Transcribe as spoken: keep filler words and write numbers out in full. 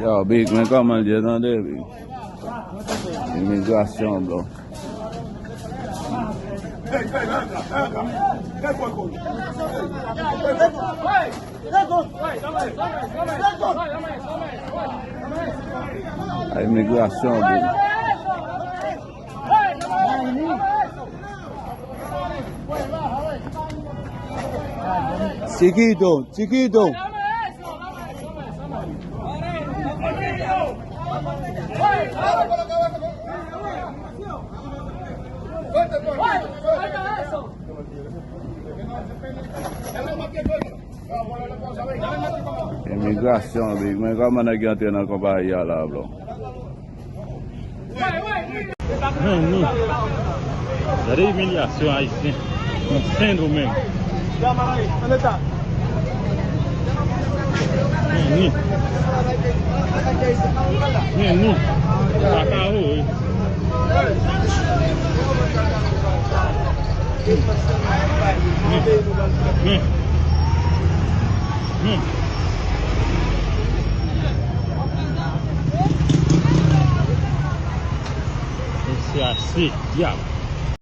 Yo, Big, men kòman l ye, tande, Big. Imigrasyon, bro. A, imigrasyon, Big. Chiquito, Chiquito. Imigrasyon, Big. Men kòman nèg yo antre nan konpayi a la, bro? Menni. Gade imilyasyon ayisyen nan Sendomeng. Menni. Menni. Kaka, wi. Men. Men. Mesye a se dyab.